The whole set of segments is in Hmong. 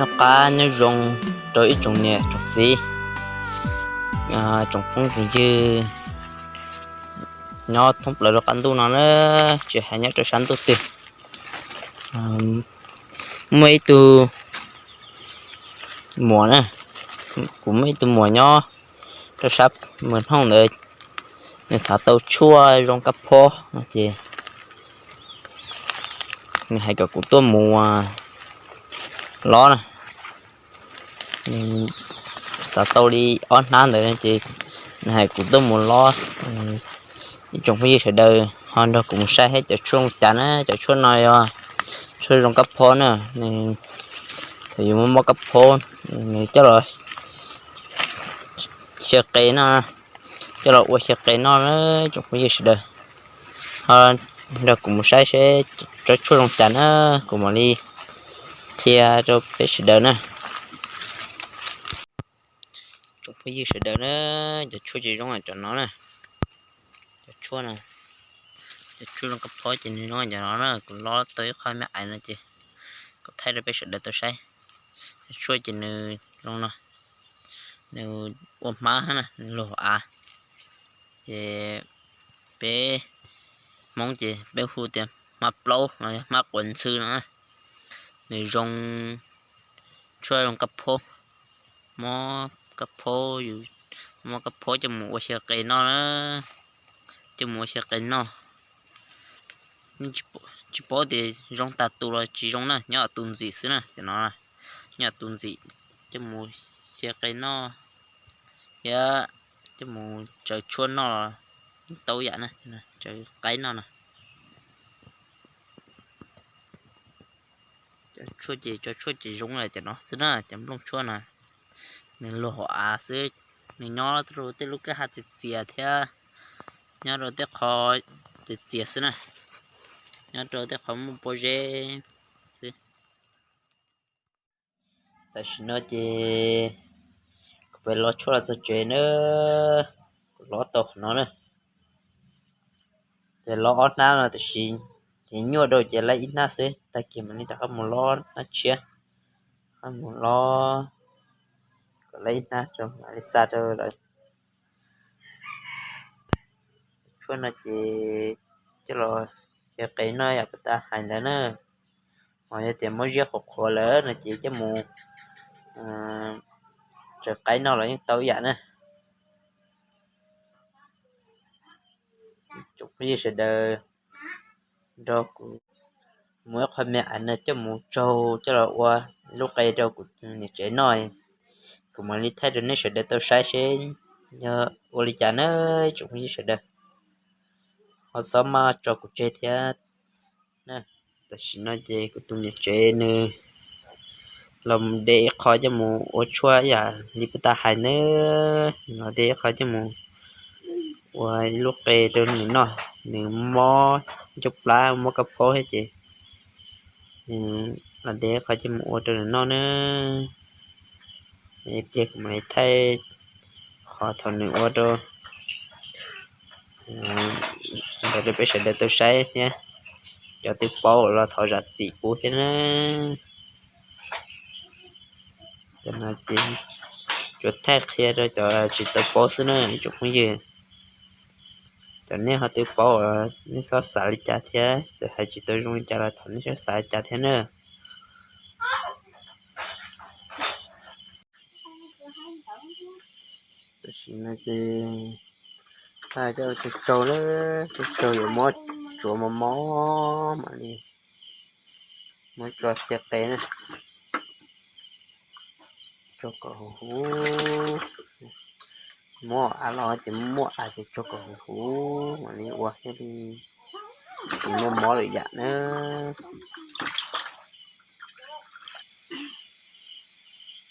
Noj qab nyob zoo rau ib tsoom niam tsoom txiv, tsoom phooj tsoom ywg nyob thoob plaws rau qab ntuj no na, tsis hais nyob rau sab ntuj twg. Muaj ib tug muam na, kuv muaj ib tug muam nyob rau sab Mws Hnooj ntawd, nws xav tau tshuaj zoo kab phob no ces nws hais kom kuv tuaj mus lob na. Nws xav tau li ob hnab ntawd ces nws hais kuv tuaj mus lob. Ib tsoom phooj ywg sawv daws ho nrog kuv mus saib seb cov tshuaj zoo cas na. Cov tshuaj no yog tshuaj zoo kab phob na. Nws, thaum yus mob mob kab phob, nws coj los xyaw qe noj, coj los ua xyaw qe noj na tsoom phooj ywg sawv daws. Ho nrog kuv mus saib seb cov tshuaj zoo cas na, kuv mam li qhia rau peb sawv daws na. Tsoom phooj ywg sawv daws na, cov tshuaj ces zoo cov no na. Cov tshuaj na, cov tshuaj zoo kab phob ces nws zoo cov no na. Kuv lob tau ib qho me ais no ces kuv thaij rau peb sawv daws tau saib. Cov tshuaj ces nws zoo no, nws ua hmab na, nws luag hauv av, ces peb Hmoob ces peb hu tias hmab plaub los yog hmab quav ntxhw no. Nws zoo tshuaj zoo kab phob, mob kab phob, yus mob kab phob coj mus ua xyaw qe noj na, coj mus ua xyaw qe noj. Tsis paub tias zoo tag tus los tsis zoo na, nyob tus ntxim xwb na cov no. Nyob tus ntxim, coj mus xyaw qe noj thiab coj mus tsaws tshuaj noj los tau yam na, tsaws qaib noj no. Cov tshuaj ces, cov tshuaj ces zoo li cov no xwb na, cov nplooj tshuaj no. Nws luag hauv av xwb, nws nyob rau tej lub kwj ha txias txias thiab nyob rau tej qhov txias txias xwb na, nyob rau tej qhov muaj pob zeb xwb. Tam sim no ces kuv pem los tshuaj los txog tsev na, kuv lob tau qhov no na. Ces lob ob hnab no tam sim ces nyuaj dua ces laib ib hnab xwb, tag kis mam li rov qab mus lob hnab tshiab, qab mus lob kom laib ib hnab rau mam li xa rau lawv. Tshuaj no ces coj los xyaw qe noj yam puag ta hais ntawd na. Ho yog tias muab ziab qhuav qhuav lawm no ces coj mus tsaws qaib noj los yeej tau yam na. Tsoom phooj ywg sawv daws nrog kuv muab ib qho me ais no coj mus tsaug coj los ua lub qe rau kuv niam tsev noj, kuv mam li thaij rau nej sawv daws tau saib seb yog ua li cas na tsoom phooj ywg sawv daws. Ho xob maj tso kuv tseg thiab. Tam sim no ces kuv tus niam tsev nws los de ib qho coj mus ua tshuaj yam li puag ta hais na, los de ib qho coj mus ua ib lub qe rau nws noj. Nws mob ncauj plab mob kab phaub thiab ces los de ib qho coj mus ua rau nws noj na. Ib pliag kuv mam li thaij qhov thaum nws ua rau ntawd rau peb sawv daws tau saib thiab. Cov twb paub los thov zam txim kuv thiab na. Cov no ces tsuas thaij qhia rau cov tsis tau paub xwb na ib tsoom phooj ywg. Cov nej ho twb paub nej txhob xav li cas thiab, txawm hais tsis tau zoo li cas los thov nej txhob xav li cas thiab na. Tam sim no ces thaij coj tsaug tsaug na, tsaug tsaug yuav muab tsuav mos mos mam li muab tso xyaw qe na. Tso kom huv huv, muab av los ces muab av ces tso kom huv huv mam li ua thiaj li tsis muaj mob lwm yam na.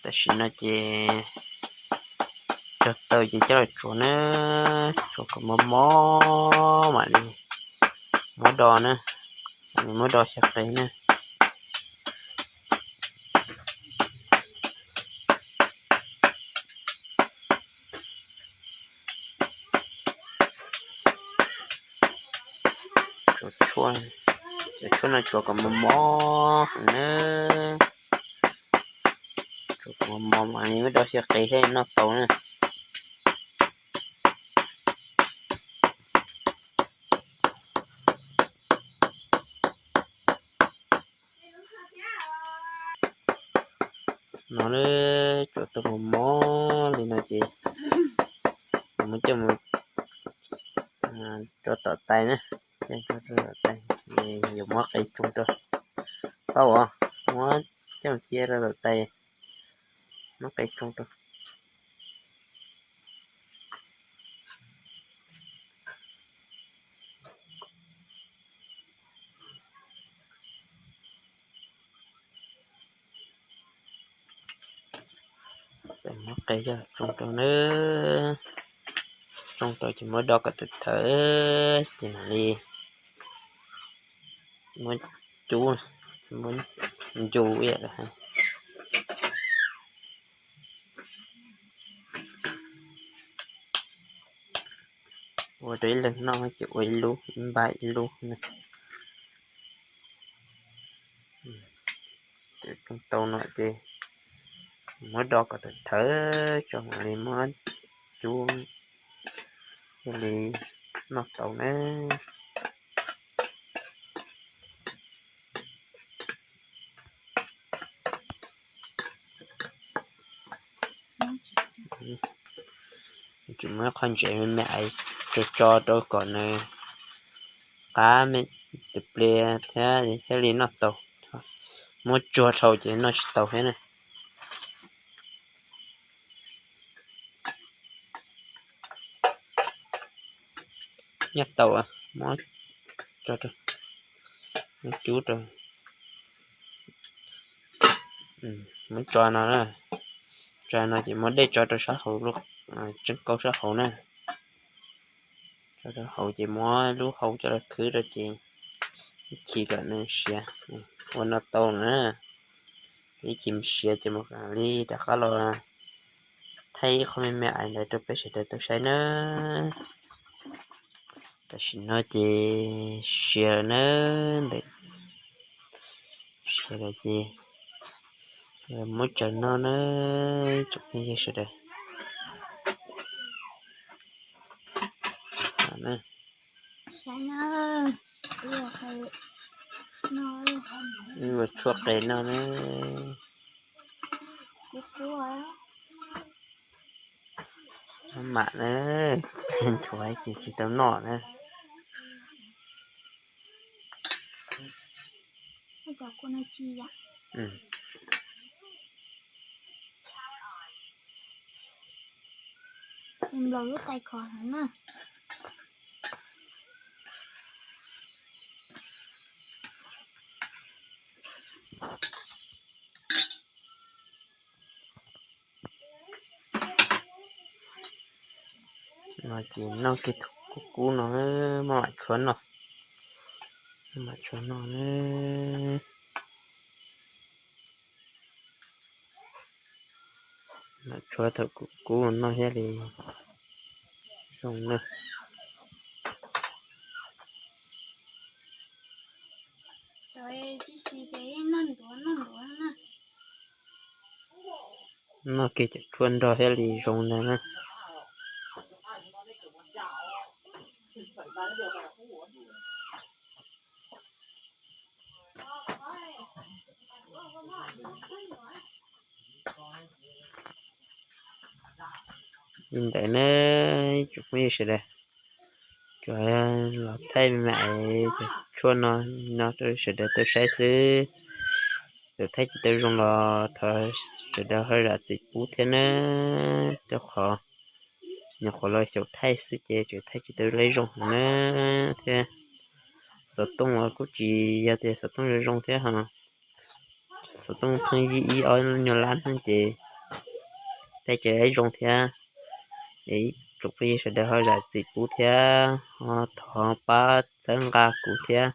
Tam sim no ces tsaug tau ces coj los tsuav na, tsuav kom mos mos mam li muab do na, mam li muab do xyaw qe na. Cov tshuaj no tsuav kom mos mos heev na. Mos mos mas muab do xyaw qis thiaj noj tau na. No na, tsuav tau mos mos li no ces muab coj mus tso tom tais na, coj mus tso tom tais, yuav muab qe tsoo rau. Tau os, muab coj mus cia rau tom tais, muab qe tsoo rau. Muab qe coj tsoo rau nawb, tsoo rau ces muab do kom thawm thawm ces mam li muab cub, muab ncu ib yam. Ua rau ib leeg noj ces ua ib lub ib npab ib lub na. Cov tsoo tau no ces muab do kom thawm thawm tso mam li muab cub thiaj li noj tau na. Tsuas muab qhov ntsev me me ais tso tso rau kom nws qab me tus pliag thiab thiaj li noj tau. Muab tsuag dhau ces noj tsis tau thiab na. Nyob tau, muab tso rau, muab cub rau. Muab tso no na, tso no ces muab dej tso rau sab hauv, tseeb kaub sab hauv na. Tso rau hauv ces muab lub hau coj los khwb rau ces ib chim kom nws siav, ua no tau na. Ib chim siav ces mam li rov qab los thaij ib qho me me ais ntawd rau peb sawv daws tau saib nawb. Tam sim no ces siav lawm na, ntawm siav lawm ces muab tsaws noj na, tsoom phooj ywg sawv daws. Wb ua tshuaj qe noj na. Maj mam na, nchuav ces tsis tau noj na. Nplaum lub tais khov heev na. No ces noj kiag thaum kub kub no, maj mam tshuav noj, maj mam tshuav noj na. Mam tshuav thaum kub kub noj thiaj li zoo na. Noj kiag cov tshuaj nrog thiaj li zoo ntag na. Li ntawd na, tsoom phooj ywg sawv daws, tsuas los thaij me me ais cov tshuaj no, no rau sawv daws tau saib xwb. Thaum thaij tsis tau zoo los thov sawv daws ho zam txim pub thiab nawb. Rau qhov nyuam qhuav los xyaum thaij xwb ces tseem thaij tsis tau zoo heev na thiab. Xov tooj los kuj tsis yog tias xov tooj zoo zoo thiab ho, xov tooj pheej yij ib ob nyuag lab xwb ces thaij tsis zoo thiab. Es tsoom phooj ywg sawv daws ho zam txim pub thiab, ho thov pab txhawb nqa kuv thiab,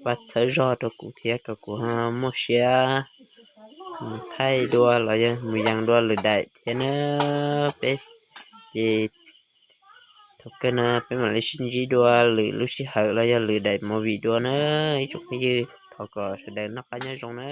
pab txhawb zog rau kuv thiab kom kuv ho muaj siab mus thaij dua los yog mus yees dua lwm daim thiab na. Peb ces thaum kawg no peb mam li sib ntsib dua lwm lub sij hawm los yog lwm daim movie dua na. Ib tsoom phooj ywg thov kom sawv daws noj qab nyob zoo na.